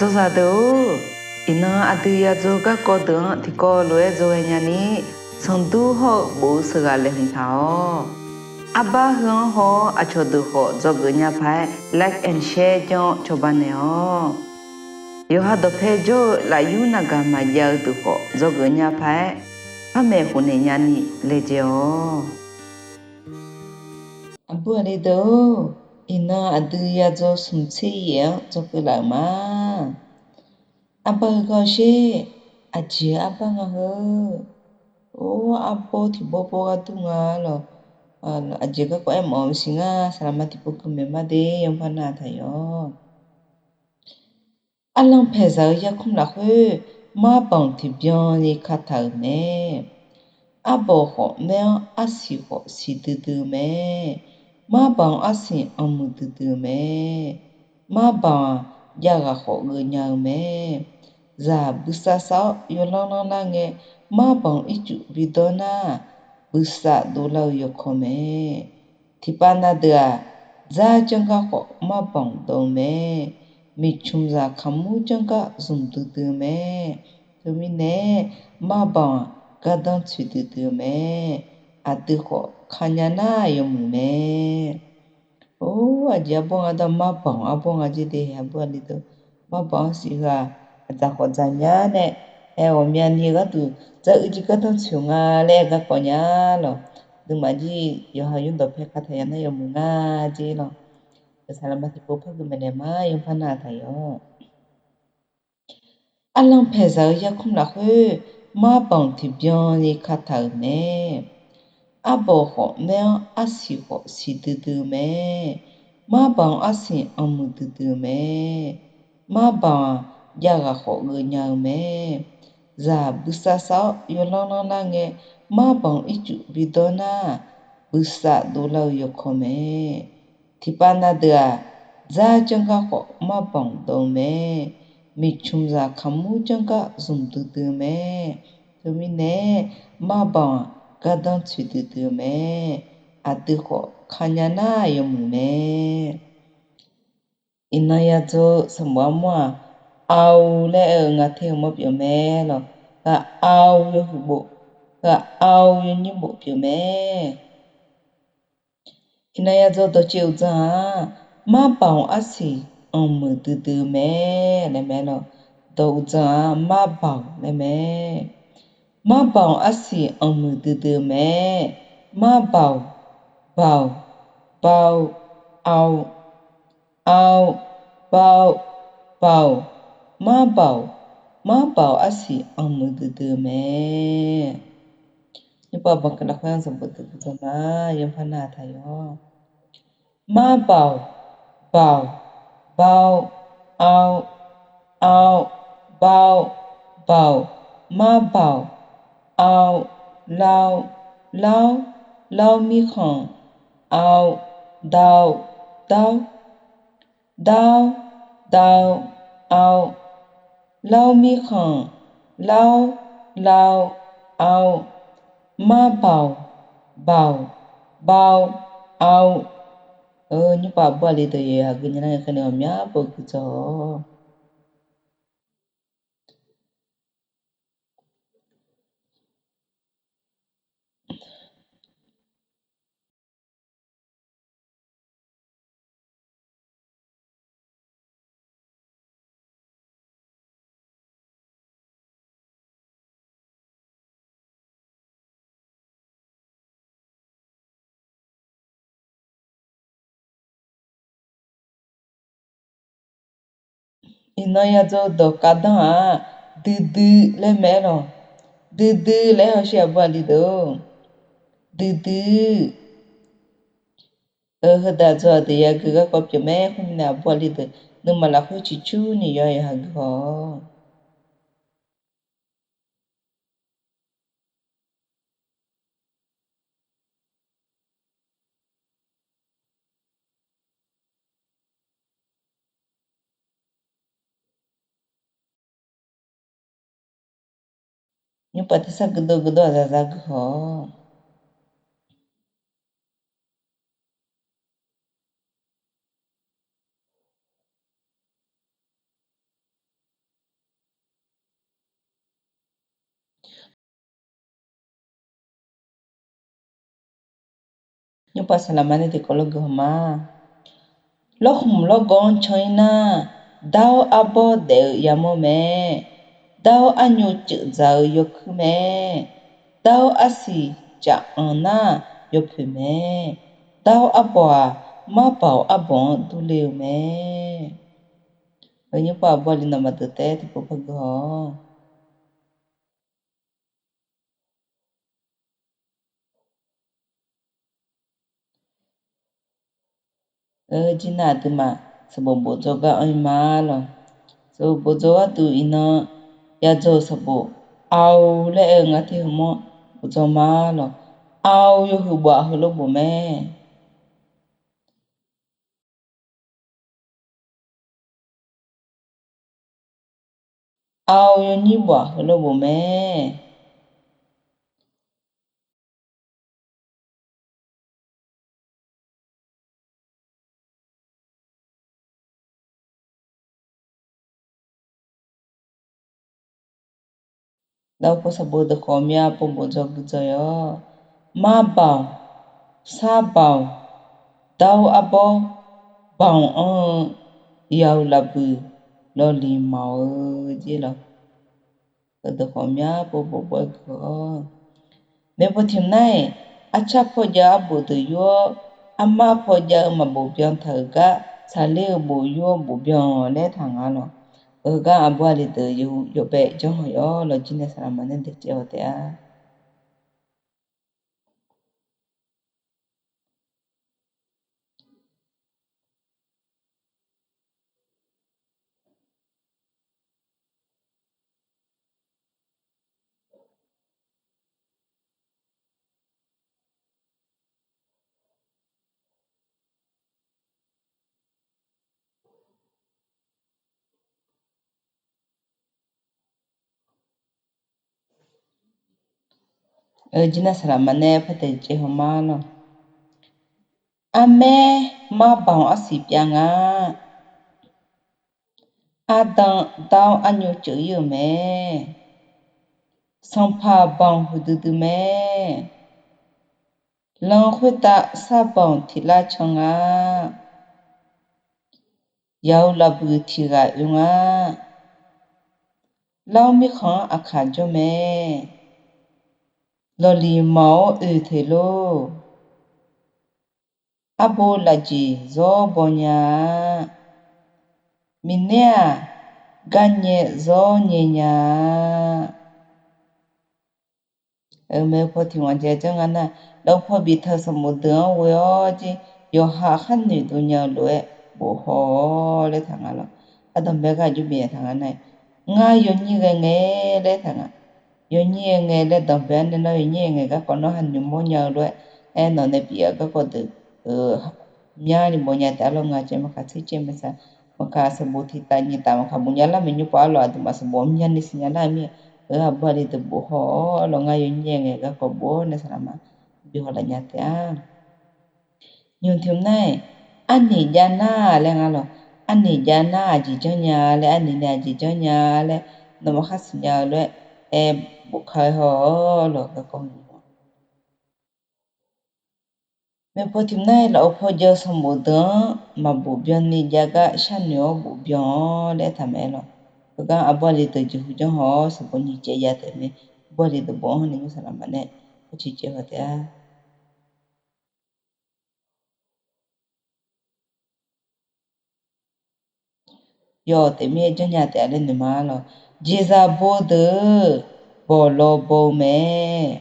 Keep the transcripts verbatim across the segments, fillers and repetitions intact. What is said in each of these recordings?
Dzawzaq deuq-or, iqnan aqdui ya dzaw garkawv deuq-anr tiqkawv lof-aer dzaw ghaenya ni, sanqdur hawr-eu bof-eu sheuqghaq laeqhmq taq-awq. Arbar heu-anr haw-awr aqcawq deuq khawf dzawgeuf nya paq-aer like and share janr-awr cawba naeq-awq. Yawqha dawqpae jawr-eu lafyur navgaq maqjav-eu deuq khawf dzawgeuf nya paq-aer par maeqhu naeq nyani laejae-awq. Aqbur aqli deuq-or, iqnan aqdui ya dzaw smq tser yaef-anr dzawkeuv laf-euq ma. Arbar heugar-eu sher, aqjeq arbar nga heu. Or, arbawr tiqbawr bawr ghardur nga lawq. Aqjeq garkawv aermawf-eu maqsiq ngar, saqlaqma tiqpov gui maeq ma de, yanrpar nar taq yawq. Arlanr paeqzaq-eu yarkmr lafkhoer, marbanq tiqbyan ni kataq-euq mae. Arbawq khawf maer-anr arsiq khawf siqdui dui-eu mae. Marbanq-anr arsiq anqmuiq duidui-eu mae. Marbanq-aq, javghaq khawf geuf nya-eu mae. Zaq buisav sav-awr yawlanr lanr lar ngae, marbanq ircuf bidawr nar, buisav dovlar-eu yawkawr mae. Tiqpav na deuq-aq, dzar janr gar khawf marbanq dawv-eu mae. Miqcmq zaq kaqmur janr gar zmq duidui-eu mae. Teumirnae, marbanq-aq, gardanr tsoeq duidui-eu mae. Aqdui khawf kanya nar yawmuiq mae. Or, aqjeq arbawr nga dawr, marbanq arbawr nga jer de, aqbur aqli deuq. Marbanq-anr siq heu-aq, aqdzaq khawf dzaq nya nae, aer ghawqmyani gharduq dzar uiq jir gardanr tsoeq nga laer aer garkawv nya lawq. Nuima jir yawqha yurdawq pae kataq ya nar yawmuiq nga jer lawq. Saqlaqma tiqpov par gui maeqnaeq ma, yanrpar nar taq yawq. Arlanr paeqzaq-eu yarkmr lafkhoer, marbanq tiqbyan ni kataq-euq mae. Arbawq khawf maer-anr arsiq khawf siqdui dui-eu mae. Marbanq-anr arsiq anqmuiq duidui-eu mae. Marbanq-aq, javghaq khawf geuf nya-eu mae. Zaq buisav sav-awr yawlanr lanr lar ngae, marbanq ircuf bidawr nar, buisav dovlar-eu yawkawr mae. Tiqpav na deuq-aq, dzar janr gar khawf marbanq dawv-eu mae. Miqcmq zaq kaqmur janr gar zmq duidui-eu mae. Teumirnae, marbanq-aq, gardanr tsoeq duidui-eu mae. Aqdui khawf kanya nar yawmuiq mae. Iqnan ya dzaw-eu sanqbof armawr-aq, ao laer aer-eu nga te-eu mawr pyeuf mae lawq. Ghaq ao yawhuiq bof, ghaq ao yawnyir bof pyeuf mae. Iqnan ya dzaw dawqtsuif uqdzan-aq, marbaoq arsiq anqmuiq duidui-eu mae laer mae lawq. Dawq uqdzan-aq, marbaoq laer mae. Marbaoq arsiq anqmuiq duidui-eu mae. Marbaoq, baoq, bao, ao, ao, bao, baoq, marbaoq, marbaoq arsiq anqmuiq duidui-eu mae. Nymrpav banqkeuv lafkhoer-anr zanqbof duidui-eu ma, yanrpar nar taq yawq. Marbaoq, baoq, bao, ao, ao, bao, baoq, marbaoq, ao, lao, laur, laur mirkhanq, ao, dao, daur, daur, dao, ao, laur mirkhanq, laur, lao, ao, marbaoq, baoq, bao, ao. Nymrpav aqbur aqli deuq yawqha gui nya nar ngae khaer nae ghawqmya pov gui dzaw-awq. Iqnan ya dzaw dawq khavdanr-aq, duidui laer mae-aer lawq. Duidui laer-aer hawsher aqbur aqli deuq-or. Duidui. Heudaq dzaw-aq deuq ya gui garkawv pyeuf mae. Khoermirnae aqbur aqli deuq nuima lafkhoer ciqcurni yawqha yawqha gui haw-awq. Nymrpav tersar guidov guidov-aq zaqzaq gui haw-awq. Nymrpav saqlaqma nae tiqkawv lawrgui haw ma. Lawrkhmq lawrgawv-anr can-ir nar, dar-awr arbawr daef-eu yamawr mae. Dar-awr arnyo ceufdzaq-eu yawkuir mae. Dar-awr arsiq caf-anq nar yawpoeq mae. Dar-awr arbawq-aq, marbaoq arbawq-anr durler-eu mae. Nymrpav aqbur aqli nawmaf deuq taef-aer tiqpov par gui haw-awq. Jir nar aqduimaf sanqbof bofdzaw gar anr-ir ma lawq. Sanqbof bofdzaw gharduq iqnan yadzaw-eu sanqbof Ao laer aer-eu nga ter heu mawr bofdzaw ma lawq. Ao yawhuiq bof-aq heulof bof mae. Ao yawnyir bof-aq heulof bof mae. Lafov paw sanqbof deuq khawf myav pov bof dzaw gui dzaw-awq. Marbaoq, sarbaoq, dar-awr arbawr, baoq anr-eu, yawq-euq lafbuiq, lawqliq mawq-eu jeq lawq. Heudeuq khawf myav pov bof bof-aer gui-awq. Maeqpaw tiq nar-iq, arcar paw jav-eu arbof deuq yur-awr, armar paw jav-eu maqbof byan taq-euq gar saqler-eu bof yur-awr bof byan laer taq nga lawq. Heugar aqbur aqli deuq yawbae janr haw-awr lawq. Jir nae saqlaqma nae daefcaev haw taef-a. Jir nar saqlaqma nae par daefcaev haw ma lawq. Armaer marbaoq arsiq pyav nga. Ardan dar-awr arnyo ceuf-ir-euq mae. Sanqpaq baoq huiqdui dui mae. Lan khoertav sarbaoq tiq lar can nga. Yawq-euq lafbuiq tiq ghaq oe nga. Lar-awr mirkhanq-anr aqkaq jawr mae. Lawqliq mawq-awr oe teq lor. Arbo lafjeq zawr baw nya-a. Miqnaer-aq, garnyae zawr nyae nya-a. Maeq paw tiq ghaq jaev janr nga nar, lafov paw biftaq-eu sanqbof deuq-anr ghoe-awr jir, yawqha khar noeq dov nya-eu lof-aer bof haw-awr laer taq nga lawq. Ardanqbae gar aqjox bif naeq taq nga nar, ngar yawnyir ghae ngae laer taq nga. Yawnyir-aer ngae laer danqbae-anr nae nawr yawnyir-aer ngae garkawv nawr ha noeqmawr nya-eu lof-aer, aer nawq nae bif-eu garkawv deuq, myar ni baw nya taef-a lawr. Ngaq caev maqkaq tser caev maqsaq, maqkaq sanqbof tiq taf nyiq taf maqkaq bof nya lar maeq nymr pov-ar lawq. Aqduimaf sanqbof-anr myar ni siqnya lar mir-a. Heu-aq aqbur aqli deuq bof haw-awr lawq, ngar yawnyir-aer ngae garkawv bof-awr nae saqlaqma bi haw laf nya taef-a. Nymq tiq nar-iq, arniq jav nar laer nga lawq. Arniq jav nar aqjeq janrnya laer, arniq nae aqjeq janrnya laer, nawmaf khar siqnya-eu lof-aer, aer bof ka-aer haw-awr lawq garkawv nymr-a. Maeq paw tiq nar-iq, lafov paw jav-eu sanqbof deuq-anr maqbof byanni jav gar sharnoeq-awr bof byan-awr laer taq mae lawq. Heugar aqbur aqli deuq jeqhu janr haw-awr sanqbof nyiq caev jav taef mae. Aqbur aqli deuq bof-anr nae nymr saqlaqma nae aqciq caev haw taef-a. Yawf taef mir-aer janrnya taef-a laer noeq ma lawq. Jeqzaq bo deuq bawq law baw-eu mae.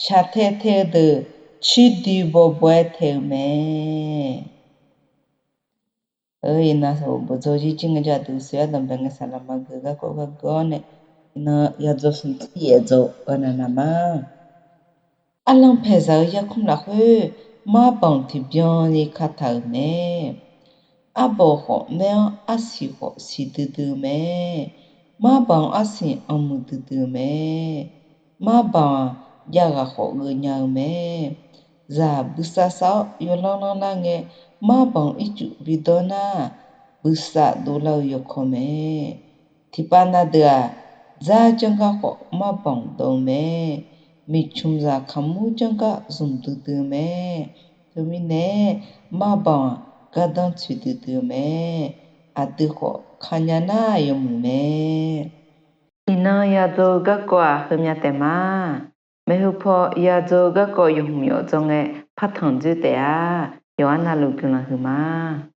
Shaqtae tae-eu deuq cirdi baw baw-aer tae-eu mae. Iqnan sanqbof bof dzaw jir jir ngae jawr aqdui siq-aer danqbae ngae saqlaqma geu garkawv gar geu-awr nae, iqnan yadzaw smq tser yaef dzaw-eu naq naq ma. Arlanr paeqzaq-eu yarkmr lafkhoer, marbanq tiqbyan ni kataq-euq mae. Arbawq khawf maer-awr, arsiq khawf siqdui dui-eu mae. Marbanq-anr arsiq anqmuiq duidui-eu mae. Marbanq-aq, javghaq khawf geuf nya-eu mae. Zaq buisav sav-awr yawlanr lanr lar ngae, marbanq ircuf bidawr nar, buisav dovlar-eu yawkawr mae. Tiqpav na deuq-aq, dzarjanr gar khawf marbanq dawv-eu mae. miqcmq zaq kaqmur janrgar zmq duidui-eu mae. Teumirnae, marbanq-aq, gardanr tsoeq duidui-eu mae. Aqdui khawf, kanya nar yawmuiq mae. Iqnan yadzaw-eu garkawv-aq, heumya taef ma. Maeqhu paw yadzaw-eu garkawv yawhmq yawf dzawr ngae, partanq dzoer taef-a. Yawqha navluf guiqlanq huiqma.